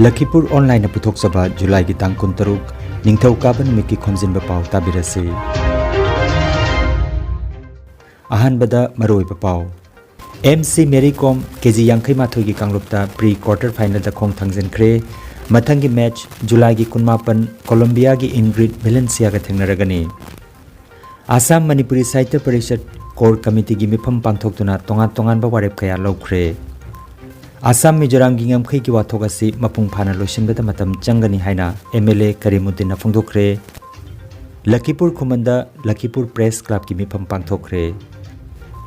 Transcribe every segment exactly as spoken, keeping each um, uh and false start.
ꯂꯈꯤꯄꯨꯔ ꯑꯣꯟꯂꯥꯏꯟꯅ ꯄꯨꯊꯣꯛꯆꯕ ꯖꯨꯂꯥꯏꯒꯤ ꯇꯥꯡ ꯀꯨꯟꯇꯔꯨꯛ, ꯅꯤꯡꯊꯧꯀꯥꯕ ꯅꯨꯃꯤꯠꯀꯤ ꯈꯣꯝꯖꯤꯟꯕ ꯄꯥꯎ ꯇꯥꯕꯤꯔꯁꯤ꯫ ꯑꯍꯥꯟꯕꯗ ꯃꯔꯨꯑꯣꯏꯕ ꯄꯥꯎ꯫ ꯑꯦꯝ ꯁꯤ ꯃꯦꯔꯤ ꯀꯣꯝ ꯀꯦ ꯖꯤ ꯌꯥꯡꯈꯩ ꯃꯥꯊꯣꯏꯒꯤ ꯀꯥꯡꯂꯨꯞꯇ ꯄ꯭ꯔꯤ ꯀ꯭ꯋꯥꯔꯇꯔ ꯐꯥꯏꯅꯦꯜꯗ ꯈꯣꯡ ꯊꯥꯡꯖꯤꯟꯈ꯭ꯔꯦ꯫ ꯃꯊꯪꯒꯤ ꯃꯦꯆ ꯖꯨꯂꯥꯏꯒꯤ ꯀꯨꯟꯃꯥꯄꯟ ꯀꯣꯂꯣꯝꯕꯤꯌꯥꯒꯤ ꯏꯟꯒ꯭ꯔꯤꯠ ꯚꯦꯂꯦꯟꯁꯤꯌꯥꯒ ꯊꯦꯡꯅꯔꯒꯅꯤ꯫ ꯑꯁꯥꯝ ꯃꯅꯤꯄꯨꯔꯤ ꯁꯥꯍꯤꯇ꯭ꯌ ꯄꯔꯤꯁꯠ ꯀꯣꯔ ꯀꯃꯤꯇꯤꯒꯤ ꯃꯤꯐꯝ ꯄꯥꯡꯊꯣꯛꯇꯨꯅ ꯇꯣꯉꯥꯟ ꯇꯣꯉꯥꯟꯕ ꯋꯥꯔꯦꯞ ꯀꯌꯥ ꯂꯧꯈ꯭ꯔꯦ꯫ ꯑꯁꯥꯝ ꯃꯤꯖꯣꯔꯥꯝꯒꯤ ꯉꯝꯈꯩꯒꯤ ꯋꯥꯊꯣꯛ ꯑꯁꯤ ꯃꯄꯨꯡ ꯐꯥꯅ ꯂꯣꯏꯁꯤꯟꯕꯗ ꯃꯇꯝ ꯆꯪꯒꯅꯤ ꯍꯥꯏꯅ ꯑꯦꯝ ꯑꯦꯜ ꯑꯦ ꯀꯔꯤꯃꯨꯗꯤꯟꯅ ꯐꯣꯡꯗꯣꯛꯈ꯭ꯔꯦ꯫ ꯂꯈꯤꯄꯨꯔ ꯈꯨꯃꯟꯗ ꯂꯈꯤꯄꯨꯔ ꯄ꯭ꯔꯦꯁ ꯀ꯭ꯂꯕꯀꯤ ꯃꯤꯐꯝ ꯄꯥꯡꯊꯣꯛꯈ꯭ꯔꯦ꯫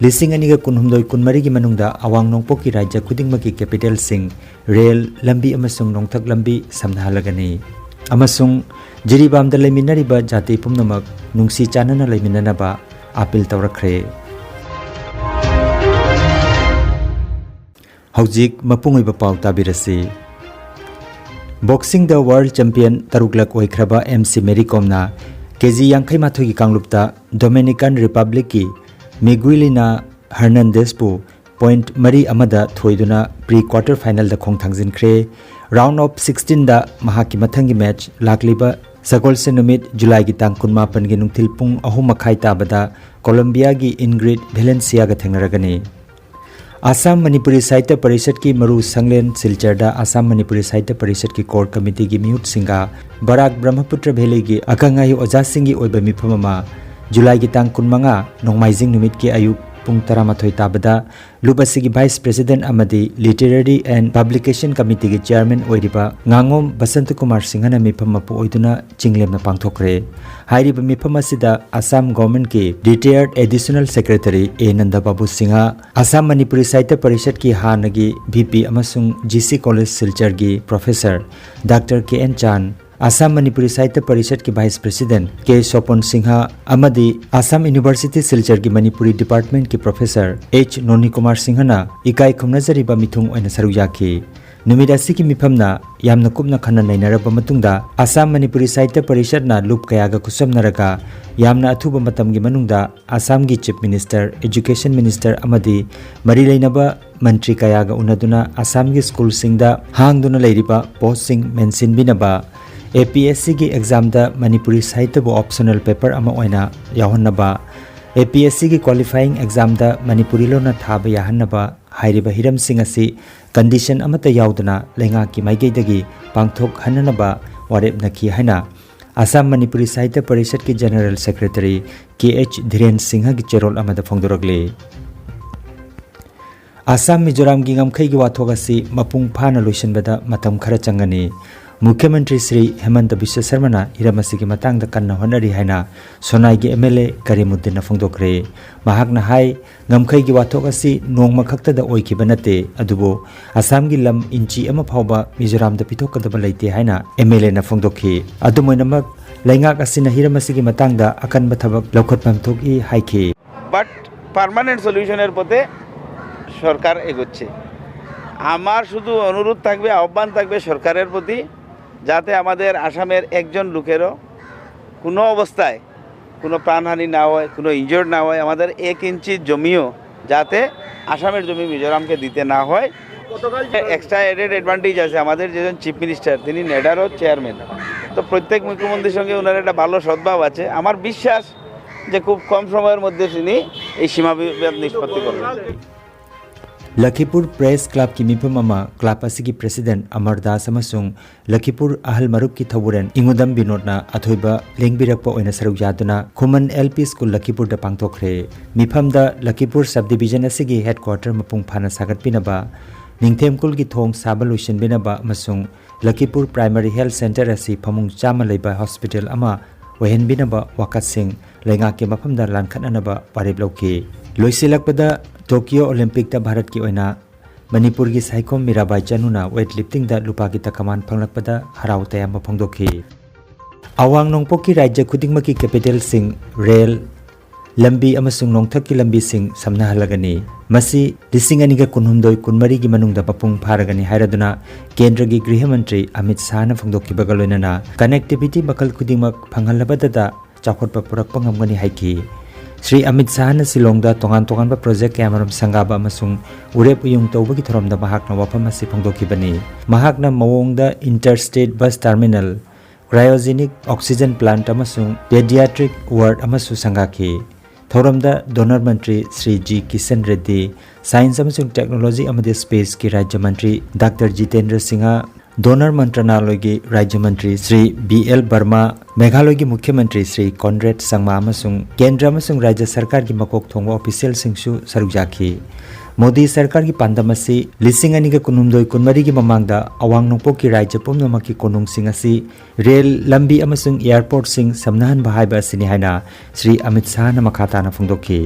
ꯂꯤꯁꯤꯡ ꯑꯅꯤꯒ ꯀꯨꯟꯍꯨꯝꯗꯣꯏ ꯀꯨꯟꯃꯔꯤꯒꯤ ꯃꯅꯨꯡꯗ ꯑꯋꯥꯡ ꯅꯣꯡꯄꯣꯛꯀꯤ ꯔꯥꯖ꯭ꯌ ꯈꯨꯗꯤꯡꯃꯛꯀꯤ ꯀꯦꯄꯤꯇꯦꯜꯁꯤꯡ ꯔꯦꯜ, ꯂꯝꯕꯤ ꯑꯃꯁꯨꯡ ꯅꯣꯡꯊꯛ ꯂꯝꯕꯤ ꯁꯝꯅꯍꯜꯂꯒꯅꯤ꯫ ꯑꯃꯁꯨꯡ ꯖꯤꯔꯤꯕꯥꯝꯗ ꯂꯩꯃꯤꯟꯅꯔꯤꯕ ꯖꯥꯇꯤ ꯄꯨꯝꯅꯃꯛ ꯅꯨꯡꯁꯤ ꯆꯥꯟꯅꯅ ꯂꯩꯃꯤꯟꯅꯅꯕ ꯑꯥꯄꯤꯜ ꯇꯧꯔꯛꯈ꯭ꯔꯦ꯫ ꯍꯧꯖꯤꯛ ꯃꯄꯨꯡ ꯑꯣꯏꯕ ꯄꯥꯎ ꯇꯥꯕꯤꯔꯁꯤ꯫ ꯕꯣꯛꯁꯤꯡꯗ ꯋꯥꯔꯜꯗ ꯆꯦꯝꯄꯤꯌꯟ ꯇꯔꯨꯛꯂꯛ ꯑꯣꯏꯈ꯭ꯔꯕ ꯑꯦꯝ ꯁꯤ ꯃꯦꯔꯤ ꯀꯣꯝꯅ ꯀꯦ ꯖꯤ ꯌꯥꯡꯈꯩ ꯃꯥꯊꯣꯏꯒꯤ ꯀꯥꯡꯂꯨꯞꯇ ꯗꯣꯃꯤꯅꯤꯀꯥꯟ ꯔꯤꯄꯕ꯭ꯂꯤꯛꯀꯤ ꯃꯤꯒꯨꯏꯂꯤꯅꯥ ꯍꯔꯅꯥꯟꯗꯦꯁꯄꯨ ꯄꯣꯏꯟꯠ ꯃꯔꯤ ꯑꯃꯗ ꯊꯣꯏꯗꯨꯅ ꯄ꯭ꯔꯤ ꯀ꯭ꯋꯥꯔꯇꯔ ꯐꯥꯏꯅꯦꯜꯗ ꯈꯣꯡ ꯊꯥꯡꯖꯤꯟꯈ꯭ꯔꯦ꯫ ꯔꯥꯎꯟꯗ ꯑꯣꯐ ꯁꯤꯛꯁꯇꯤꯟꯗ ꯃꯍꯥꯛꯀꯤ ꯃꯊꯪꯒꯤ ꯃꯦꯆ ꯂꯥꯛꯂꯤꯕ ꯁꯒꯣꯜꯁꯦꯟ ꯅꯨꯃꯤꯠ ꯖꯨꯂꯥꯏꯒꯤ ꯇꯥꯡ ꯀꯨꯟꯃꯥꯄꯟꯒꯤ ꯅꯨꯡꯊꯤꯜ ꯄꯨꯡ ꯑꯍꯨꯝ ꯃꯈꯥꯏ ꯇꯥꯕꯗ ꯀꯣꯂꯣꯝꯕꯤꯌꯥꯒꯤ ꯏꯟꯒ꯭ꯔꯤꯠ ꯚꯦꯂꯦꯟꯁꯤꯌꯥꯒ ꯊꯦꯡꯅꯔꯒꯅꯤ꯫ ꯑꯁꯥꯝ ꯃꯅꯤꯄꯨꯔꯤ ꯁꯥꯍꯤꯇ꯭ꯌ ꯄꯔꯤꯁꯠꯀꯤ ꯃꯔꯨ ꯁꯪꯂꯦꯟ ꯁꯤꯜꯆꯔꯗ ꯑꯁꯥꯝ ꯃꯅꯤꯄꯨꯔꯤ ꯁꯥꯍꯤꯇ꯭ꯌ ꯄꯔꯤꯁꯠꯀꯤ ꯀꯣꯔ ꯀꯃꯤꯇꯤꯒꯤ ꯃꯤꯍꯨꯠꯁꯤꯡꯒ ꯕꯔꯥꯛ ꯕ꯭ꯔꯍꯃꯄꯨꯇ꯭ꯔ ꯚꯦꯂꯤꯒꯤ ꯑꯈꯪ ꯑꯍꯩ ꯑꯣꯖꯥꯁꯤꯡꯒꯤ ꯑꯣꯏꯕ ꯃꯤꯐꯝ ꯑꯃ ꯖꯨꯂꯥꯏꯒꯤ ꯇꯥꯡ ꯀꯨꯟꯃꯉꯥ, ꯅꯣꯡꯃꯥꯏꯖꯤꯡ ꯅꯨꯃꯤꯠꯀꯤ ꯑꯌꯨꯛ ꯄꯨꯡ ꯇꯔꯥꯃꯥꯊꯣꯏ ꯇꯥꯕꯗ ꯂꯨꯞ ꯑꯁꯤꯒꯤ ꯚꯥꯏꯁ ꯄ꯭ꯔꯦꯁꯤꯗꯦꯟꯠ ꯑꯃꯗꯤ ꯂꯤꯇꯔꯦꯔꯤ ꯑꯦꯟ ꯄꯕ꯭ꯂꯤꯀꯦꯁꯟ ꯀꯃꯤꯇꯤꯒꯤ ꯆꯤꯌꯥꯔꯃꯦꯟ ꯑꯣꯏꯔꯤꯕ ꯉꯥꯉꯣꯝ ꯕꯁꯟꯇ ꯀꯨꯃꯥꯔ ꯁꯤꯡꯍꯅ ꯃꯤꯐꯝ ꯃꯄꯨ ꯑꯣꯏꯗꯨꯅ ꯆꯤꯡꯂꯦꯝꯅ ꯄꯥꯡꯊꯣꯛꯈ꯭ꯔꯦ꯫ ꯍꯥꯏꯔꯤꯕ ꯃꯤꯐꯝ ꯑꯁꯤꯗ ꯑꯁꯥꯝ ꯒꯣꯚꯔꯟꯃꯦꯟꯠꯀꯤ ꯔꯤꯇꯥꯌꯔꯗ additional secretary A Nanda Babu Singha, Assam Manipuri Sahitya ꯄꯔꯤꯁꯠꯀꯤ ꯍꯥꯟꯅꯒꯤ ꯚꯤ ꯄꯤ ꯑꯃꯁꯨꯡ ꯖꯤ ꯁꯤ ꯀꯣꯂꯦꯖ ꯁꯤꯜꯆꯔꯒꯤ professor doctor K N Chan, Assam Manipuri Sahitya ꯄꯔꯤꯁꯠꯀꯤ vice president K Sopan Singha ꯑꯃꯗꯤ ꯑꯁꯥꯝ ꯌꯨꯅꯤꯚꯔꯁꯤꯇꯤ ꯁꯤꯜꯆꯔꯒꯤ ꯃꯅꯤꯄꯨꯔꯤ ꯗꯤꯄꯥꯔꯠꯃꯦꯟꯠꯀꯤ ꯄ꯭ꯔꯣꯐꯦꯁꯔ ꯑꯦꯆ ꯅꯣꯅꯤ ꯀꯨꯃꯥꯔ ꯁꯤꯡꯍꯅ ꯏꯀꯥꯏ ꯈꯨꯝꯅꯖꯔꯤꯕ ꯃꯤꯊꯨꯡ ꯑꯣꯏꯅ ꯁꯔꯨꯛ ꯌꯥꯈꯤ꯫ ꯅꯨꯃꯤꯠ ꯑꯁꯤꯒꯤ ꯃꯤꯐꯝꯅ ꯌꯥꯝꯅ ꯀꯨꯞꯅ ꯈꯟꯅ ꯅꯩꯅꯔꯕ ꯃꯇꯨꯡꯗ, ꯑꯁꯥꯝ ꯃꯅꯤꯄꯨꯔꯤ ꯁꯥꯍꯤꯇ꯭ꯌ ꯄꯔꯤꯁꯠꯅ ꯂꯨꯞ ꯀꯌꯥꯒ ꯈꯨꯠꯁꯝꯅꯔꯒ ꯌꯥꯝꯅ ꯑꯊꯨꯕ ꯃꯇꯝꯒꯤ ꯃꯅꯨꯡꯗ ꯑꯁꯥꯝꯒꯤ Chief Minister, Education Minister ꯑꯃꯗꯤ ꯃꯔꯤ ꯂꯩꯅꯕ ꯃꯟꯇ꯭ꯔꯤ ꯀꯌꯥꯒ ꯎꯅꯗꯨꯅ ꯑꯁꯥꯝꯒꯤ ꯁ꯭ꯀꯨꯜꯁꯤꯡꯗ ꯍꯥꯡꯗꯨꯅ ꯂꯩꯔꯤꯕ ꯄꯣꯁꯁꯤꯡ ꯃꯦꯟꯁꯤꯟꯕꯤꯅꯕ, ꯑꯦ ꯄꯤ ꯑꯦꯁ ꯁꯤꯒꯤ ꯑꯦꯛꯖꯥꯝꯗ ꯃꯅꯤꯄꯨꯔꯤ ꯁꯥꯍꯤꯇ꯭ꯌꯕꯨ ꯑꯣꯞꯁꯅꯦꯜ ꯄꯦꯄꯔ ꯑꯃ ꯑꯣꯏꯅ ꯌꯥꯎꯍꯟꯅꯕ, ꯑꯦ ꯄꯤ ꯑꯦꯁ ꯁꯤꯒꯤ ꯀ꯭ꯋꯥꯂꯤꯐꯥꯏꯌꯤꯡ ꯑꯦꯛꯖꯥꯝꯗ ꯃꯅꯤꯄꯨꯔꯤ ꯂꯣꯟꯅ ꯊꯥꯕ ꯌꯥꯍꯟꯅꯕ ꯍꯥꯏꯔꯤꯕ ꯍꯤꯔꯝꯁꯤꯡ ꯑꯁꯤ ꯀꯟꯗꯤꯁꯟ ꯑꯃꯠꯇ ꯌꯥꯎꯗꯅ ꯂꯩꯉꯥꯛꯀꯤ ꯃꯥꯏꯀꯩꯗꯒꯤ ꯄꯥꯡꯊꯣꯛꯍꯟꯅꯅꯕ ꯋꯥꯔꯦꯞꯅꯈꯤ ꯍꯥꯏꯅ ꯑꯁꯥꯝ ꯃꯅꯤꯄꯨꯔꯤ ꯁꯥꯍꯤꯇ꯭ꯌ ꯄꯔꯤꯁꯠꯀꯤ ꯖꯦꯅꯔꯦꯜ ꯁꯦꯀ꯭ꯔꯦꯇꯔꯤ ꯀꯦ ꯑꯩꯆ ꯙꯤꯔꯦꯟ ꯁꯤꯡꯍꯒꯤ ꯆꯦꯔꯣꯜ ꯑꯃꯗ ꯐꯣꯡꯗꯣꯔꯛꯂꯤ꯫ ꯑꯁꯥꯝ ꯃꯤꯖꯣꯔꯥꯝꯒꯤ ꯉꯝꯈꯩꯒꯤ ꯋꯥꯊꯣꯛ ꯑꯁꯤ ꯃꯄꯨꯡ ꯐꯥꯅ ꯂꯣꯏꯁꯤꯟꯕꯗ ꯃꯇꯝ ꯈꯔ ꯆꯪꯒꯅꯤ꯫ ꯃꯨꯈ꯭ꯌ ꯃꯟꯇ꯭ꯔꯤ ꯁ꯭ꯔꯤ ꯍꯦꯃꯟꯇ ꯕꯤꯁ꯭ꯋ ꯁꯔꯃꯅ ꯍꯤꯔꯝ ꯑꯁꯤꯒꯤ ꯃꯇꯥꯡꯗ ꯀꯟꯅ ꯍꯣꯠꯅꯔꯤ ꯍꯥꯏꯅ ꯁꯣꯅꯥꯏꯒꯤ ꯑꯦꯝ ꯑꯦꯜ ꯑꯦ ꯀꯔꯤꯃꯨꯗꯤꯟꯅ ꯐꯣꯡꯗꯣꯛꯈ꯭ꯔꯦ꯫ ꯃꯍꯥꯛꯅ ꯍꯥꯏ, ꯉꯝꯈꯩꯒꯤ ꯋꯥꯊꯣꯛ ꯑꯁꯤ ꯅꯣꯡꯃ ꯈꯛꯇꯗ ꯑꯣꯏꯈꯤꯕ ꯅꯠꯇꯦ, ꯑꯗꯨꯕꯨ ꯑꯁꯥꯝꯒꯤ ꯂꯝ ꯏꯟꯆꯤ ꯑꯃ ꯐꯥꯎꯕ ꯃꯤꯖꯣꯔꯥꯝꯗ ꯄꯤꯊꯣꯛꯀꯗꯕ ꯂꯩꯇꯦ ꯍꯥꯏꯅ ꯑꯦꯝ ꯑꯦꯜ ꯑꯦꯅ ꯐꯣꯡꯗꯣꯛꯈꯤ꯫ ꯑꯗꯨꯝ ꯑꯣꯏꯅꯃꯛ, ꯂꯩꯉꯥꯛ ꯑꯁꯤꯅ ꯍꯤꯔꯝ ꯑꯁꯤꯒꯤ ꯃꯇꯥꯡꯗ ꯑꯀꯟꯕ ꯊꯕꯛ ꯂꯧꯈꯠꯐꯝ ꯊꯣꯛꯏ ꯍꯥꯏꯈꯤ꯫ But permanent solution এর পথে সরকার এগোচ্ছে। আমার শুধু অনুরোধ থাকবে, আহ্বান থাকবে সরকারের প্রতি, যাতে আমাদের আসামের একজন লোকেরও কোনো অবস্থায় কোনো প্রাণহানি না হয়, কোনো ইনজিওর্ড না হয়, আমাদের এক ইঞ্চি জমিও যাতে আসামের জমি মিজোরামকে দিতে না হয়। এক্সট্রা অ্যাডেড অ্যাডভান্টেজ আছে, আমাদের যেজন চিফ মিনিস্টার, তিনি নেডারও চেয়ারম্যান। তো প্রত্যেক মুখ্যমন্ত্রীর সঙ্গে ওনার একটা ভালো সদ্ভাব আছে। আমার বিশ্বাস যে খুব কম সময়ের মধ্যে তিনি এই সীমা বিবাদ নিষ্পত্তি করবেন। ꯂꯈꯤꯄꯨꯔ ꯄ꯭ꯔꯦꯁ ꯀ꯭ꯂꯕꯀꯤ ꯃꯤꯐꯝ ꯑꯃ ꯀ꯭ꯂꯕ ꯑꯁꯤꯒꯤ ꯄ꯭ꯔꯦꯁꯤꯗꯦꯟꯠ ꯑꯃꯔ ꯗꯥꯁ ꯑꯃꯁꯨꯡ ꯂꯈꯤꯄꯨꯔ ꯑꯍꯜ ꯃꯔꯨꯞꯀꯤ ꯊꯧꯕꯨꯔꯦꯟ ꯏꯉꯨꯗꯝ ꯕꯤꯅꯣꯗꯅ ꯑꯊꯣꯏꯕ ꯂꯦꯡꯕꯤꯔꯛꯄ ꯑꯣꯏꯅ ꯁꯔꯨꯛ ꯌꯥꯗꯨꯅ ꯈꯨꯃꯟ ꯑꯦꯜ ꯄꯤ ꯁ꯭ꯀꯨꯜ ꯂꯈꯤꯄꯨꯔꯗ ꯄꯥꯡꯊꯣꯛꯈ꯭ꯔꯦ꯫ ꯃꯤꯐꯝꯗ ꯂꯈꯤꯄꯨꯔ ꯁꯕ ꯗꯤꯕꯤꯖꯟ ꯑꯁꯤꯒꯤ ꯍꯦꯗꯀ꯭ꯋꯥꯇꯔ ꯃꯄꯨꯡ ꯐꯥꯅ ꯁꯥꯒꯠꯄꯤꯅꯕ, ꯅꯤꯡꯊꯦꯝ ꯈꯨꯜꯒꯤ ꯊꯣꯡ ꯁꯥꯕ ꯂꯣꯏꯁꯤꯟꯕꯤꯅꯕ ꯑꯃꯁꯨꯡ ꯂꯈꯤꯄꯨꯔ ꯄ꯭ꯔꯥꯏꯃꯥꯔꯤ ꯍꯦꯜꯊ ꯁꯦꯟꯇꯔ ꯑꯁꯤ ꯐꯃꯨꯡ ꯆꯥꯝꯃ ꯂꯩꯕ ꯍꯣꯁꯄꯤꯇꯥꯜ ꯑꯃ ꯑꯣꯏꯍꯟꯕꯤꯅꯕ ꯋꯥꯀꯠꯁꯤꯡ ꯂꯩꯉꯥꯛꯀꯤ ꯃꯐꯝꯗ ꯂꯥꯟꯈꯠꯅꯅꯕ ꯋꯥꯔꯦꯞ ꯂꯧꯈꯤ꯫ ꯂꯣꯏꯁꯤꯜꯂꯛꯄꯗ, ꯇꯣꯀꯤꯌꯣ ꯑꯣꯂꯤꯝꯄꯤꯛꯇ ꯚꯥꯔꯠꯀꯤ ꯑꯣꯏꯅ ꯃꯅꯤꯄꯨꯔꯒꯤ ꯁꯥꯏꯈꯣꯝ ꯃꯤꯔꯥꯕꯥꯏ ꯆꯅꯨꯅ ꯋꯦꯠ ꯂꯤꯐꯇꯤꯡꯗ ꯂꯨꯄꯥꯒꯤ ꯇꯀꯃꯥꯟ ꯐꯪꯂꯛꯄꯗ ꯍꯔꯥꯎ ꯇꯌꯥꯝꯕ ꯐꯣꯡꯗꯣꯛꯈꯤ꯫ ꯑꯋꯥꯡ ꯅꯣꯡꯄꯣꯛꯀꯤ ꯔꯥꯖ꯭ꯌ ꯈꯨꯗꯤꯡꯃꯛꯀꯤ ꯀꯦꯄꯤꯇꯦꯜꯁꯤꯡ, ꯔꯦꯜ, ꯂꯝꯕꯤ ꯑꯃꯁꯨꯡ ꯅꯣꯡꯊꯛꯀꯤ ꯂꯝꯕꯤꯁꯤꯡ ꯁꯝꯅꯍꯜꯂꯒꯅꯤ꯫ ꯃꯁꯤ ꯂꯤꯁꯤꯡ ꯑꯅꯤꯒ ꯀꯨꯟꯍꯨꯝꯗꯣꯏ ꯀꯨꯟꯃꯔꯤꯒꯤ ꯃꯅꯨꯡꯗ ꯃꯄꯨꯡ ꯐꯥꯔꯒꯅꯤ ꯍꯥꯏꯔꯗꯨꯅ ꯀꯦꯟꯗ꯭ꯔꯒꯤ ꯒ꯭ꯔꯤꯍ ꯃꯟꯇ꯭ꯔꯤ ꯑꯃꯤꯠ ꯁꯥꯍꯅ ꯐꯣꯡꯗꯣꯛꯈꯤꯕꯒ ꯂꯣꯏꯅꯅ connectivity ꯃꯈꯜ ꯈꯨꯗꯤꯡꯃꯛ ꯐꯪꯍꯜꯂꯕꯗꯇ ꯆꯥꯎꯈꯠꯄ ꯄꯨꯔꯛꯄ ꯉꯝꯒꯅꯤ ꯍꯥꯏꯈꯤ꯫ ꯁ꯭ꯔꯤ ꯑꯃꯤꯠ ꯁꯥꯍꯅ ꯁꯤꯂꯣꯡꯗ ꯇꯣꯉꯥꯟ ꯇꯣꯉꯥꯟꯕ ꯄ꯭ꯔꯣꯖꯦꯛ ꯀꯌꯥꯃꯔꯨꯝ ꯁꯪꯒꯥꯕ ꯑꯃꯁꯨꯡ ꯎꯔꯦꯞ ꯎꯌꯨꯡ ꯇꯧꯕꯒꯤ ꯊꯧꯔꯝꯗ ꯃꯍꯥꯛꯅ ꯋꯥꯐꯝ ꯑꯁꯤ ꯐꯣꯡꯗꯣꯛꯈꯤꯕꯅꯤ꯫ ꯃꯍꯥꯛꯅ ꯃꯑꯣꯡꯗ inter state bus terminal, cryogenic oxygen plant ꯑꯃꯁꯨꯡ pediatric ward ꯑꯃꯁꯨ ꯁꯪꯒꯥꯈꯤ꯫ ꯊꯧꯔꯝꯗ ꯗꯣꯅꯔ ꯃꯟꯇ꯭ꯔꯤ ꯁ꯭ꯔꯤ ꯖꯤ ꯀꯤꯁꯟ ꯔꯦꯗ꯭ꯗꯤ, ꯁꯥꯏꯟꯁ ꯑꯃꯁꯨꯡ ꯇꯦꯛꯅꯣꯂꯣꯖꯤ ꯑꯃꯗꯤ ꯁ꯭ꯄꯦꯁꯀꯤ ꯔꯥꯖ꯭ꯌ ꯃꯟꯇ꯭ꯔꯤ ꯗꯥꯛꯇꯔ ꯖꯤꯇꯦꯟꯗ꯭ꯔ ꯁꯤꯡꯍ, ꯗꯣꯅꯔ ꯃꯟꯇ꯭ꯔꯅꯥꯂꯣꯏꯒꯤ ꯔꯥꯖ꯭ꯌ ꯃꯟꯇ꯭ꯔꯤ ꯁ꯭ꯔꯤ ꯕꯤ ꯑꯦꯜ ꯕꯔꯃꯥ, ꯃꯦꯘꯥꯂꯣꯏꯒꯤ ꯃꯨꯈ꯭ꯌ ꯃꯟꯇ꯭ꯔꯤ ꯁ꯭ꯔꯤ ꯀꯣꯟꯔꯦꯗ ꯁꯪꯃꯥ ꯑꯃꯁꯨꯡ ꯀꯦꯟꯗ꯭ꯔ ꯑꯃꯁꯨꯡ ꯔꯥꯖ꯭ꯌ ꯁꯔꯀꯥꯔꯒꯤ ꯃꯀꯣꯛ ꯊꯣꯡꯕ ꯑꯣꯐꯤꯁꯤꯌꯦꯜꯁꯤꯡꯁꯨ ꯁꯔꯨꯛ ꯌꯥꯈꯤ꯫ ꯃꯣꯗꯤ ꯁꯔꯀꯥꯔꯒꯤ ꯄꯥꯟꯗꯝ ꯑꯁꯤ ꯂꯤꯁꯤꯡ ꯑꯅꯤꯒ ꯀꯨꯟꯍꯨꯝꯗꯣꯏ ꯀꯨꯟꯃꯔꯤꯒꯤ ꯃꯃꯥꯡꯗ ꯑꯋꯥꯡ ꯅꯣꯡꯄꯣꯛꯀꯤ ꯔꯥꯖ꯭ꯌ ꯄꯨꯝꯅꯃꯛꯀꯤ ꯀꯣꯅꯨꯡꯁꯤꯡ ꯑꯁꯤ ꯔꯦꯜ, ꯂꯝꯕꯤ ꯑꯃꯁꯨꯡ ꯑꯦꯌꯔꯄꯣꯔꯠꯁꯤꯡ ꯁꯝꯅꯍꯟꯕ ꯍꯥꯏꯕ ꯑꯁꯤꯅꯤ ꯍꯥꯏꯅ ꯁ꯭ꯔꯤ ꯑꯃꯤꯠ ꯁꯥꯍꯅ ꯃꯈꯥ ꯇꯥꯅ ꯐꯣꯡꯗꯣꯛꯈꯤ꯫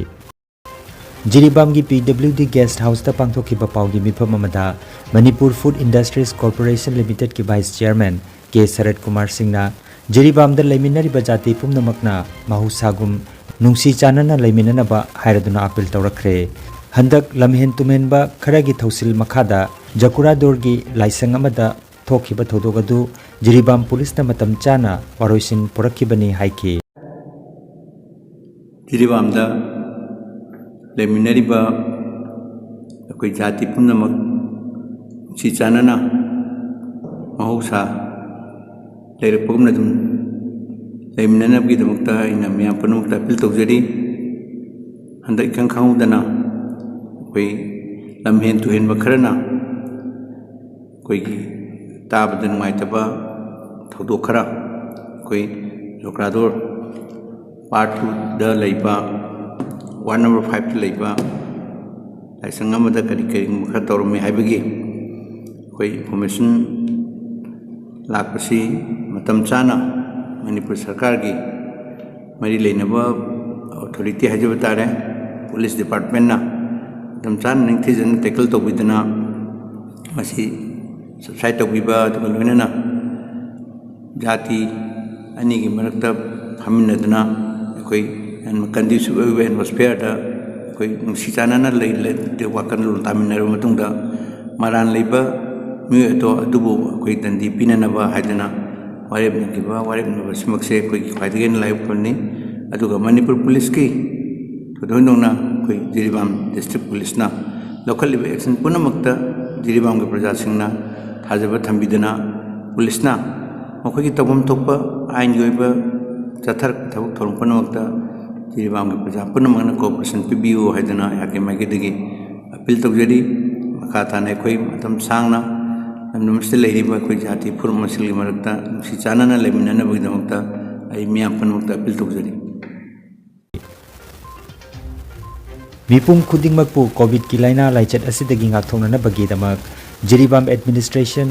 ꯖꯤꯔꯤꯕꯥꯝꯒꯤ ꯄꯤ ꯗꯕ꯭ꯂꯤꯎ ꯗꯤ ꯒꯦꯁꯠ ꯍꯥꯎꯁꯇ ꯄꯥꯡꯊꯣꯛꯈꯤꯕ ꯄꯥꯎꯒꯤ ꯃꯤꯐꯝ ꯑꯃꯗ ꯃꯅꯤꯄꯨꯔ ꯐꯨꯗ ꯏꯟꯗꯁꯇ꯭ꯔꯤꯁ ꯀꯣꯔꯄꯣꯔꯦꯁꯟ ꯂꯤꯃꯤꯇꯦꯗꯀꯤ vice chairman K Sarat Kumar ꯁꯤꯡꯅ ꯖꯤꯔꯤꯕꯥꯝꯗ ꯂꯩꯃꯤꯟꯅꯔꯤꯕ ꯖꯥꯇꯤ ꯄꯨꯝꯅꯃꯛꯅ ꯃꯍꯧꯁꯥꯒꯨꯝ ꯅꯨꯡꯁꯤ ꯆꯥꯟꯅꯅ ꯂꯩꯃꯤꯟꯅꯅꯕ ꯍꯥꯏꯔꯗꯨꯅ ꯑꯥꯄꯤꯜ ꯇꯧꯔꯛꯈ꯭ꯔꯦ꯫ ꯍꯟꯗꯛ ꯂꯝꯍꯦꯟ ꯇꯨꯝꯍꯦꯟꯕ ꯈꯔꯒꯤ ꯊꯧꯁꯤꯜ ꯃꯈꯥꯗ ꯖꯀꯨꯔꯥꯗꯣꯔꯒꯤ ꯂꯥꯏꯁꯪ ꯑꯃꯗ ꯊꯣꯛꯈꯤꯕ ꯊꯧꯗꯣꯛ ꯑꯗꯨ ꯖꯤꯔꯤꯕꯥꯝ ꯄꯨꯂꯤꯁꯅ ꯃꯇꯝ ꯆꯥꯅ ꯋꯥꯔꯣꯏꯁꯤꯟ ꯄꯨꯔꯛꯈꯤꯕꯅꯤ ꯍꯥꯏꯈꯤ꯫ ꯖꯤꯔꯤꯕꯥꯝꯗ ꯂꯩꯃꯤꯟꯅꯔꯤꯕ ꯑꯩꯈꯣꯏ ꯖꯥꯇꯤ ꯄꯨꯝꯅꯃꯛ ꯅꯨꯡꯁꯤ ꯆꯥꯟꯅꯅ ꯃꯍꯧꯁꯥ ꯂꯩꯔꯛꯄꯒꯨꯝꯅ ꯑꯗꯨꯝ ꯂꯩꯃꯤꯟꯅꯅꯕꯒꯤꯗꯃꯛꯇ ꯑꯩꯅ ꯃꯌꯥꯝ ꯄꯨꯝꯅꯃꯛꯇ ꯑꯥꯄꯤꯜ ꯇꯧꯖꯔꯤ꯫ ꯍꯟꯗꯛ ꯏꯈꯪ ꯈꯪꯍꯧꯗꯅ ꯑꯩꯈꯣꯏ ꯂꯝꯍꯦꯟ ꯇꯨꯍꯦꯟꯕ ꯈꯔꯅ ꯑꯩꯈꯣꯏꯒꯤ ꯇꯥꯕꯗ ꯅꯨꯡꯉꯥꯏꯇꯕ ꯊꯧꯗꯣꯛ ꯈꯔ ꯑꯩꯈꯣꯏ ꯖꯀꯨꯔꯥꯗꯣꯔ ꯄꯥꯔꯠ ꯇꯨꯗ ꯂꯩꯕ, ꯋꯥꯔꯗ ꯅꯝꯕꯔ ꯐꯥꯏꯚꯇ ꯂꯩꯕ ꯂꯥꯏꯁꯪ ꯑꯃꯗ ꯀꯔꯤ ꯀꯔꯤꯒꯨꯝꯕ ꯈꯔ ꯇꯧꯔꯝꯃꯤ ꯍꯥꯏꯕꯒꯤ ꯑꯩꯈꯣꯏ ꯏꯟꯐꯣꯔꯃꯦꯁꯟ ꯂꯥꯛꯄꯁꯤ ꯃꯇꯝ ꯆꯥꯅ ꯃꯅꯤꯄꯨꯔ ꯁꯔꯀꯥꯔꯒꯤ ꯃꯔꯤ ꯂꯩꯅꯕ ꯑꯣꯊꯣꯔꯤꯇꯤ ꯍꯥꯏꯖꯕ ꯇꯥꯔꯦ, ꯄꯨꯂꯤꯁ ꯗꯤꯄꯥꯔꯠꯃꯦꯟꯅ ꯃꯇꯝ ꯆꯥꯅ ꯅꯤꯡꯊꯤꯖꯅ ꯇꯦꯀꯜ ꯇꯧꯕꯤꯗꯨꯅ ꯃꯁꯤ ꯁꯕꯁꯥꯏꯠ ꯇꯧꯕꯤꯕ, ꯑꯗꯨꯒ ꯂꯣꯏꯅꯅ ꯖꯥꯇꯤ ꯑꯅꯤꯒꯤ ꯃꯔꯛꯇ ꯐꯝꯃꯤꯟꯅꯗꯨꯅ ꯑꯩꯈꯣꯏ ꯀꯟꯗ꯭ꯌꯨꯁꯤꯞ ꯑꯣꯏꯕ ꯑꯦꯠꯃꯣꯁꯐꯤꯌꯔꯗ ꯑꯩꯈꯣꯏ ꯅꯨꯡꯁꯤ ꯆꯥꯟꯅꯅ ꯂꯩ ꯂꯩ- ꯋꯥꯈꯜꯂꯣꯟ ꯇꯥꯃꯤꯟꯅꯔꯕ ꯃꯇꯨꯡꯗ, ꯃꯔꯥꯟ ꯂꯩꯕ ꯃꯤꯑꯣꯏ ꯑꯗꯣ ꯑꯗꯨꯕꯨ ꯑꯩꯈꯣꯏ ꯗꯟꯗꯤ ꯄꯤꯅꯅꯕ ꯍꯥꯏꯗꯅ ꯋꯥꯔꯦꯞꯅꯈꯤꯕ ꯋꯥꯔꯦꯞꯅꯕꯁꯤꯃꯛꯁꯦ ꯑꯩꯈꯣꯏꯒꯤ ꯈ꯭ꯋꯥꯏꯗꯒꯤ ꯍꯦꯟꯅ ꯂꯥꯏꯕꯛ ꯐꯕꯅꯤ꯫ ꯑꯗꯨꯒ ꯃꯅꯤꯄꯨꯔ ꯄꯨꯂꯤꯁꯀꯤ ꯊꯣꯏꯗꯣꯛ ꯍꯦꯟꯗꯣꯛꯅ ꯑꯩꯈꯣꯏ ꯖꯤꯔꯤꯕꯥꯝ ꯗꯤꯁꯇ꯭ꯔꯤꯛ ꯄꯨꯂꯤꯁꯅ ꯂꯧꯈꯠꯂꯤꯕ ꯑꯦꯛꯁꯟ ꯄꯨꯝꯅꯃꯛꯇ ꯖꯤꯔꯤꯕꯥꯝꯒꯤ ꯄ꯭ꯔꯖꯥꯁꯤꯡꯅ ꯊꯥꯖꯕ ꯊꯝꯕꯤꯗꯨꯅ ꯄꯨꯂꯤꯁꯅ ꯃꯈꯣꯏꯒꯤ ꯇꯧꯐꯝ ꯊꯣꯛꯄ ꯑꯥꯏꯟꯒꯤ ꯑꯣꯏꯕ ꯆꯠꯊꯔꯛꯄ ꯊꯕꯛ ꯊꯧꯔꯝ ꯄꯨꯝꯅꯃꯛꯇ ꯖꯤꯔꯤꯕꯥꯝꯒꯤ ꯄ꯭ꯔꯖꯥ ꯄꯨꯝꯅꯃꯛꯅ ꯀꯣꯑꯣꯄꯔꯦꯁꯟ ꯄꯤꯕꯤꯌꯨ ꯍꯥꯏꯗꯨꯅ ꯑꯩꯍꯥꯛꯀꯤ ꯃꯥꯏꯀꯩꯗꯒꯤ ꯑꯄꯤꯜ ꯇꯧꯖꯔꯤ꯫ ꯃꯈꯥ ꯇꯥꯅ ꯑꯩꯈꯣꯏ ꯃꯇꯝ ꯁꯥꯡꯅ ꯂꯝꯗꯝ ꯑꯁꯤꯗ ꯂꯩꯔꯤꯕ ꯑꯩꯈꯣꯏ ꯖꯥꯇꯤ ꯐꯨꯔꯨꯞ ꯃꯁꯦꯜꯒꯤ ꯃꯔꯛꯇ ꯅꯨꯡꯁꯤ ꯆꯥꯟꯅꯅ ꯂꯩꯃꯤꯟꯅꯅꯕꯒꯤꯗꯃꯛꯇ ꯑꯩ ꯃꯤꯌꯥꯝ ꯄꯨꯝꯅꯃꯛꯇ ꯑꯄꯤꯜ ꯇꯧꯖꯔꯤ꯫ ꯃꯤꯄꯨꯝ ꯈꯨꯗꯤꯡꯃꯛꯄꯨ ꯀꯣꯚꯤꯗꯀꯤ ꯂꯥꯏꯅꯥ ꯂꯥꯏꯆꯠ ꯑꯁꯤꯗꯒꯤ ꯉꯥꯛꯊꯣꯛꯅꯅꯕꯒꯤꯗꯃꯛ ꯖꯤꯔꯤꯕꯥꯝ ꯑꯦꯗꯃꯤꯅꯤꯁꯇ꯭ꯔꯦꯁꯟ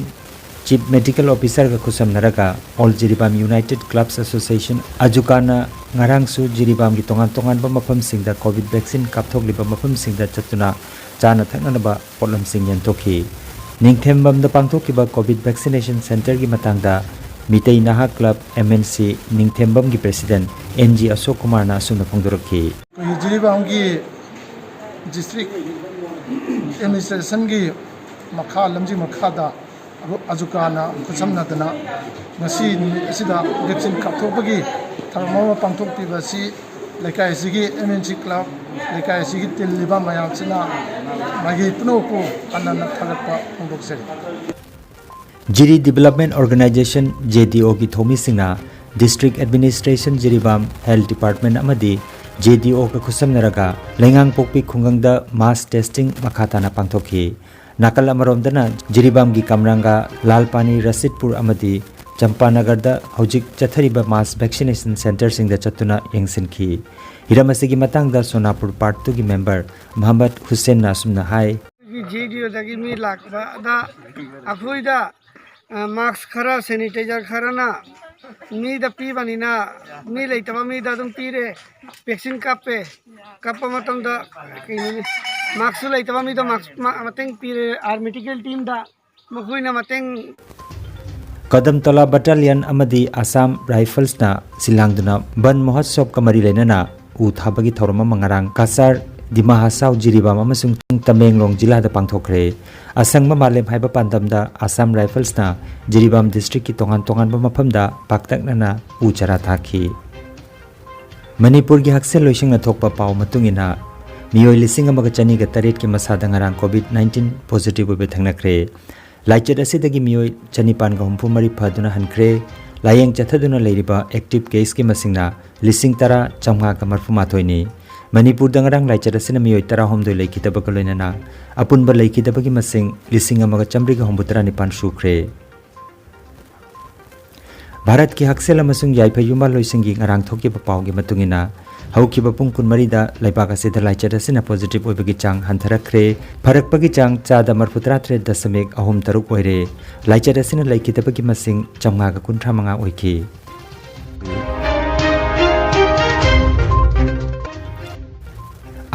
ꯆꯤꯐ ꯃꯦꯗꯤꯀꯦꯜ ꯑꯣꯐꯤꯁꯔꯒ ꯈꯨꯠꯁꯝꯅꯔꯒ all Jiribam united clubs association ꯑꯖꯨꯀꯥꯅ ꯉꯔꯥꯡꯁꯨ ꯖꯤꯔꯤꯕꯥꯝꯒꯤ ꯇꯣꯉꯥꯟ ꯇꯣꯉꯥꯟꯕ ꯃꯐꯝꯁꯤꯡꯗ ꯀꯣꯚꯤꯗ ꯚꯦꯛꯁꯤꯟ ꯀꯥꯞꯊꯣꯛꯂꯤꯕ ꯃꯐꯝꯁꯤꯡꯗ ꯆꯠꯇꯨꯅ ꯆꯥꯅ ꯊꯛꯅꯅꯕ ꯄꯣꯠꯂꯝꯁꯤꯡ ꯌꯦꯟꯊꯣꯛꯈꯤ꯫ ꯅꯤꯡꯊꯦꯝꯕꯝꯗ ꯄꯥꯡꯊꯣꯛꯈꯤꯕ ꯀꯣꯚꯤꯗ ꯚꯦꯛꯁꯤꯅꯦꯁꯟ ꯁꯦꯟꯇꯔꯒꯤ ꯃꯇꯥꯡꯗ ꯃꯤꯇꯩ ꯅꯍꯥ ꯀ꯭ꯂꯕ ꯑꯦꯝ ꯑꯦꯟ ꯁꯤ ꯅꯤꯡꯊꯦꯝꯕꯝꯒꯤ ꯄ꯭ꯔꯦꯁꯤꯗꯦꯟꯠ ꯑꯦꯟ ꯖꯤ ꯑꯁꯣꯛ ꯀꯨꯃꯥꯔꯅ ꯑꯁꯨꯝꯅ ꯐꯣꯡꯗꯣꯔꯛꯈꯤ꯫ ꯑꯩꯈꯣꯏꯒꯤ ꯖꯤꯔꯤꯕꯥꯝꯒꯤ ꯗꯤꯁꯇ꯭ꯔꯤꯛ ꯑꯦꯗꯃꯤꯅꯤꯁꯇ꯭ꯔꯦꯁꯟꯒꯤ ꯃꯈꯥ ꯂꯝꯖꯤꯡ ꯃꯈꯥꯗ ꯑꯖꯨꯀꯥꯅ ꯈꯨꯠꯁꯝꯅꯗꯅ ꯉꯁꯤ ꯅꯨꯃꯤꯠ ꯑꯁꯤꯗ ꯚꯦꯛꯁꯤꯟ ꯀꯥꯞꯊꯣꯛꯄꯒꯤ ꯊꯧꯔꯝ ꯑꯃ ꯄꯥꯡꯊꯣꯛꯄꯤꯕ ꯑꯁꯤ ꯂꯩꯀꯥꯏ ꯑꯁꯤꯒꯤ ꯑꯦꯝ ꯑꯦꯟ ꯁꯤ ꯀ꯭ꯂꯕ, ꯂꯩꯀꯥꯏ ꯑꯁꯤꯒꯤ ꯇꯤꯜꯂꯤꯕ ꯃꯌꯥꯝꯁꯤꯅ ꯃꯥꯏꯀꯩ ꯄꯨꯝꯅꯃꯛꯄꯨ ꯍꯟꯅ ꯍꯟꯅ ꯊꯥꯒꯠꯄ ꯐꯣꯡꯗꯣꯛꯆꯔꯤ꯫ Jiri development organization, J D ꯑꯣꯒꯤ ꯊꯧꯃꯤꯁꯤꯡꯅ district administration Jiribam, health department ꯑꯃꯗꯤ ꯖꯦ ꯗꯤ ꯑꯣꯒ ꯈꯨꯠꯁꯝꯅꯔꯒ ꯂꯩꯉꯥꯡꯄꯣꯛꯄꯤ ꯈꯨꯡꯒꯪꯗ ꯃꯥꯁ ꯇꯦꯁꯇꯤꯡ ꯃꯈꯥ ꯇꯥꯅ ꯄꯥꯡꯊꯣꯛꯈꯤ꯫ ꯅꯥꯀꯜ ꯑꯃꯔꯣꯝꯗꯅ ꯖꯤꯔꯤꯕꯥꯝꯒꯤ ꯀꯝꯔꯥꯡꯒꯥ, ꯂꯥꯜꯄꯥꯅꯤ, ꯔꯁꯤꯗꯄꯨꯔ ꯑꯃꯗꯤ ꯆꯝꯄꯥꯅꯒꯔꯗ ꯍꯧꯖꯤꯛ ꯆꯠꯊꯔꯤꯕ ꯃꯥꯁ ꯚꯦꯛꯁꯤꯅꯦꯁꯟ ꯁꯦꯟꯇꯔꯁꯤꯡꯗ ꯆꯠꯇꯨꯅ ꯌꯦꯡꯁꯤꯟꯈꯤ꯫ ꯍꯤꯔꯝ ꯑꯁꯤꯒꯤ ꯃꯇꯥꯡꯗ ꯁꯣꯅꯥꯄꯨꯔ ꯄꯥꯔꯠ ꯇꯨꯒꯤ ꯃꯦꯝꯕꯔ ꯃꯍꯝꯃꯗ ꯍꯨꯁꯦꯟꯅ ꯑꯁꯨꯝꯅ ꯍꯥꯏ꯫ ꯖꯤ ꯗꯤ ꯑꯣꯗꯒꯤ ꯃꯤ ꯂꯥꯛꯄꯗ ꯑꯩꯈꯣꯏꯗ ꯃꯥꯛꯁ ꯈꯔ, ꯁꯦꯅꯤꯇꯥꯏꯖꯔ ꯈꯔꯅ ꯃꯤꯗ ꯄꯤꯕꯅꯤꯅ ꯃꯤ ꯂꯩꯇꯕ ꯃꯤꯗ ꯑꯗꯨꯝ ꯄꯤꯔꯦ꯫ ꯚꯦꯛꯁꯤꯟ ꯀꯥꯞꯄꯦ꯫ ꯀꯥꯞꯄ ꯃꯇꯝꯗ ꯀꯩꯅꯣꯅꯤ, ꯃꯥꯛꯁꯁꯨ ꯂꯩꯇꯕ ꯃꯤꯗꯣ ꯃꯥꯛꯁ ꯃꯇꯦꯡ ꯄꯤꯔꯦ꯫ ꯑꯥꯔ ꯃꯦꯗꯤꯀꯦꯜ ꯇꯤꯝꯗ ꯃꯈꯣꯏꯅ ꯃꯇꯦꯡ ꯀꯗꯝꯇꯂꯥ ꯕꯠꯇꯥꯂꯤꯌꯟ ꯑꯃꯗꯤ ꯑꯁꯥꯝ ꯔꯥꯏꯐꯜꯁꯅ ꯁꯤꯜꯂꯥꯡꯗꯨꯅ ꯕꯟ ꯃꯍꯣꯠꯁꯣꯕꯀ ꯃꯔꯤ ꯂꯩꯅꯅ ꯎ ꯊꯥꯕꯒꯤ ꯊꯧꯔꯝ ꯑꯃ ꯉꯔꯥꯡ ꯀꯁꯥꯔ, ꯗꯤꯃꯥ ꯍꯁꯥꯎ, ꯖꯤꯔꯤꯕꯥꯝ ꯑꯃꯁꯨꯡ ꯇꯃꯦꯡꯂꯣꯡ ꯖꯤꯂꯥꯗ ꯄꯥꯡꯊꯣꯛꯈ꯭ꯔꯦ꯫ ꯑꯁꯪꯕ ꯃꯥꯂꯦꯝ ꯍꯥꯏꯕ ꯄꯥꯟꯗꯝꯗ ꯑꯁꯥꯝ ꯔꯥꯏꯐꯜꯁꯅ ꯖꯤꯔꯤꯕꯥꯝ ꯗꯤꯁꯇ꯭ꯔꯤꯛꯀꯤ ꯇꯣꯉꯥꯟ ꯇꯣꯉꯥꯟꯕ ꯃꯐꯝꯗ ꯄꯥꯛꯇꯛꯅꯅ ꯎ ꯆꯥꯔꯥ ꯊꯥꯈꯤ꯫ ꯃꯅꯤꯄꯨꯔꯒꯤ ꯍꯛꯁꯦꯜ ꯂꯣꯏꯁꯪꯅ ꯊꯣꯛꯄ ꯄꯥꯎ ꯃꯇꯨꯡ ꯏꯟꯅ, ꯃꯤꯑꯣꯏ ꯂꯤꯁꯤꯡ ꯑꯃꯒ ꯆꯅꯤꯒ ꯇꯔꯦꯠꯀꯤ ꯃꯁꯥꯗ ꯉꯔꯥꯡ COVID nineteen positive ꯑꯣꯏꯕ ꯊꯦꯡꯅꯈ꯭ꯔꯦ꯫ ꯂꯥꯏꯆꯠ ꯑꯁꯤꯗꯒꯤ ꯃꯤꯑꯣꯏ ꯆꯅꯤꯄꯥꯟꯒ ꯍꯨꯝꯐꯨ ꯃꯔꯤ ꯐꯗꯨꯅ ꯍꯟꯈ꯭ꯔꯦ꯫ ꯂꯥꯌꯦꯡ ꯆꯠꯊꯗꯨꯅ ꯂꯩꯔꯤꯕ active caseꯀꯤ ꯃꯁꯤꯡꯅ ꯂꯤꯁꯤꯡ ꯇꯔꯥ ꯆꯥꯝꯃꯉꯥꯒ ꯃꯔꯤꯐꯨ ꯃꯥꯊꯣꯏꯅꯤ꯫ ꯃꯅꯤꯄꯨꯔꯗ ꯉꯔꯥꯡ ꯂꯥꯏꯆꯠ ꯑꯁꯤꯅ ꯃꯤꯑꯣꯏ ꯇꯔꯥꯍꯨꯝꯗꯣꯏ ꯂꯩꯈꯤꯗꯕꯒ ꯂꯣꯏꯅꯅ ꯑꯄꯨꯟꯕ ꯂꯩꯈꯤꯗꯕꯒꯤ ꯃꯁꯤꯡ ꯂꯤꯁꯤꯡ ꯑꯃꯒ ꯆꯥꯝꯃꯔꯤꯒ ꯍꯨꯝꯐꯨꯇꯔꯥ ꯅꯤꯄꯥꯟ ꯁꯨꯈ꯭ꯔꯦ꯫ ꯚꯥꯔꯠꯀꯤ ꯍꯛꯁꯦꯜ ꯑꯃꯁꯨꯡ ꯌꯥꯏꯐ ꯌꯨꯝꯕꯥꯜꯂꯣꯏꯁꯤꯡꯒꯤ ꯉꯔꯥꯡ ꯊꯣꯛꯈꯤꯕ ꯄꯥꯎꯒꯤ ꯃꯇꯨꯡ ꯏꯟꯅ, ꯍꯧꯈꯤꯕ ꯄꯨꯡ ꯀꯨꯟꯃꯔꯤꯗ ꯂꯩꯕꯥꯛ ꯑꯁꯤꯗ ꯂꯥꯏꯆꯠ ꯑꯁꯤꯅ positive ꯑꯣꯏꯕꯒꯤ ꯆꯥꯡ ꯍꯟꯊꯔꯛꯈ꯭ꯔꯦ꯫ ꯐꯔꯛꯄꯒꯤ ꯆꯥꯡ ꯆꯥꯗ ꯃꯔꯤꯐꯨꯇꯔꯥ ꯇꯔꯦꯠ ꯗꯁꯃꯤꯛ ꯑꯍꯨꯝ ꯇꯔꯨꯛ ꯑꯣꯏꯔꯦ꯫ ꯂꯥꯏꯆꯠ ꯑꯁꯤꯅ ꯂꯩꯈꯤꯗꯕꯒꯤ ꯃꯁꯤꯡ ꯆꯥꯝꯃꯉꯥꯒ ꯀꯨꯟꯊ꯭ꯔꯥ ꯃꯉꯥ ꯑꯣꯏꯈꯤ꯫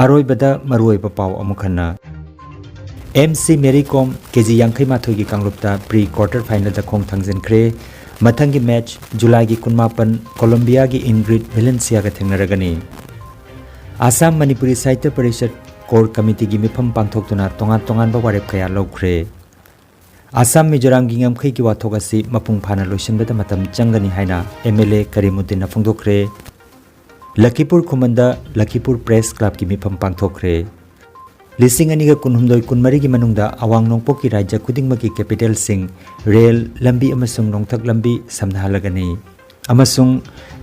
ꯑꯔꯣꯏꯕꯗ ꯃꯔꯨꯑꯣꯏꯕ ꯄꯥꯎ ꯑꯃꯨꯛ ꯍꯟꯅ꯫ ꯑꯦꯝ ꯁꯤ ꯃꯦꯔꯤ ꯀꯣꯝ ꯀꯦ ꯖꯤ ꯌꯥꯡꯈꯩ ꯃꯥꯊꯣꯏꯒꯤ ꯀꯥꯡꯂꯨꯞꯇ pre quarter finalꯗ ꯈꯣꯡ ꯊꯥꯡꯖꯤꯟꯈ꯭ꯔꯦ꯫ ꯃꯊꯪꯒꯤ match ꯖꯨꯂꯥꯏꯒꯤ ꯀꯨꯟꯃꯥꯄꯟ ꯀꯣꯂꯝꯕꯤꯌꯥꯒꯤ ꯏꯟꯒ꯭ꯔꯤꯠ ꯚꯦꯂꯦꯟꯁꯤꯌꯥꯒ ꯊꯦꯡꯅꯔꯒꯅꯤ꯫ ꯑꯁꯥꯝ ꯃꯅꯤꯄꯨꯔꯤ ꯁꯥꯍꯤꯇ꯭ꯌ ꯄꯔꯤꯁꯠ core committeeꯒꯤ ꯃꯤꯐꯝ ꯄꯥꯡꯊꯣꯛꯇꯨꯅ ꯇꯣꯉꯥꯟ ꯇꯣꯉꯥꯟꯕ ꯋꯥꯔꯦꯞ ꯀꯌꯥ ꯂꯧꯈ꯭ꯔꯦ꯫ ꯑꯁꯥꯝ ꯃꯤꯖꯣꯔꯥꯝꯒꯤ ꯉꯝꯈꯩꯒꯤ ꯋꯥꯊꯣꯛ ꯑꯁꯤ ꯃꯄꯨꯡ ꯐꯥꯅ ꯂꯣꯏꯁꯤꯟꯕꯗ ꯃꯇꯝ ꯆꯪꯒꯅꯤ ꯍꯥꯏꯅ ꯑꯦꯝ ꯑꯦꯜ ꯑꯦ ꯀꯔꯤꯃꯨꯗꯤꯟꯅ ꯐꯣꯡꯗꯣꯛꯈ꯭ꯔꯦ꯫ ꯂꯈꯤꯄꯨꯔ ꯈꯨꯃꯟꯗ ꯂꯈꯤꯄꯨꯔ ꯄ꯭ꯔꯦꯁ ꯀ꯭ꯂꯕꯀꯤ ꯃꯤꯐꯝ ꯄꯥꯡꯊꯣꯛꯈ꯭ꯔꯦ꯫ ꯂꯤꯁꯤꯡ ꯑꯅꯤꯒ ꯀꯨꯟꯍꯨꯝꯗꯣꯏ ꯀꯨꯟꯃꯔꯤꯒꯤ ꯃꯅꯨꯡꯗ ꯑꯋꯥꯡ ꯅꯣꯡꯄꯣꯛꯀꯤ ꯔꯥꯖ꯭ꯌ ꯈꯨꯗꯤꯡꯃꯛꯀꯤ capitalꯁꯤꯡ ꯔꯦꯜ, ꯂꯝꯕꯤ ꯑꯃꯁꯨꯡ ꯅꯣꯡꯊꯛ ꯂꯝꯕꯤ ꯁꯝꯅꯍꯜꯂꯒꯅꯤ꯫ ꯑꯃꯁꯨꯡ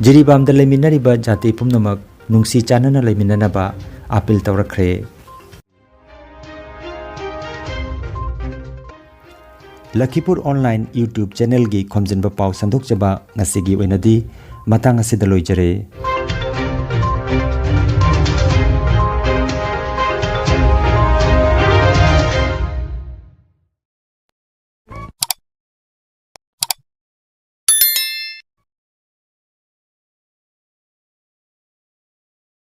ꯖꯤꯔꯤꯕꯥꯝꯗ ꯂꯩꯃꯤꯟꯅꯔꯤꯕ ꯖꯥꯇꯤ ꯄꯨꯝꯅꯃꯛ ꯅꯨꯡꯁꯤ ꯆꯥꯟꯅꯅ ꯂꯩꯃꯤꯟꯅꯅꯕ ꯑꯥꯄꯤꯜ ꯇꯧꯔꯛꯈ꯭ꯔꯦ꯫ ꯂꯈꯤꯄꯨꯔ online YouTube channelꯒꯤ ꯈꯣꯝꯖꯤꯟꯕ ꯄꯥꯎ ꯁꯟꯗꯣꯛꯆꯕ ꯉꯁꯤꯒꯤ ꯑꯣꯏꯅꯗꯤ ꯃꯇꯥꯡ ꯑꯁꯤꯗ ꯂꯣꯏꯖꯔꯦ꯫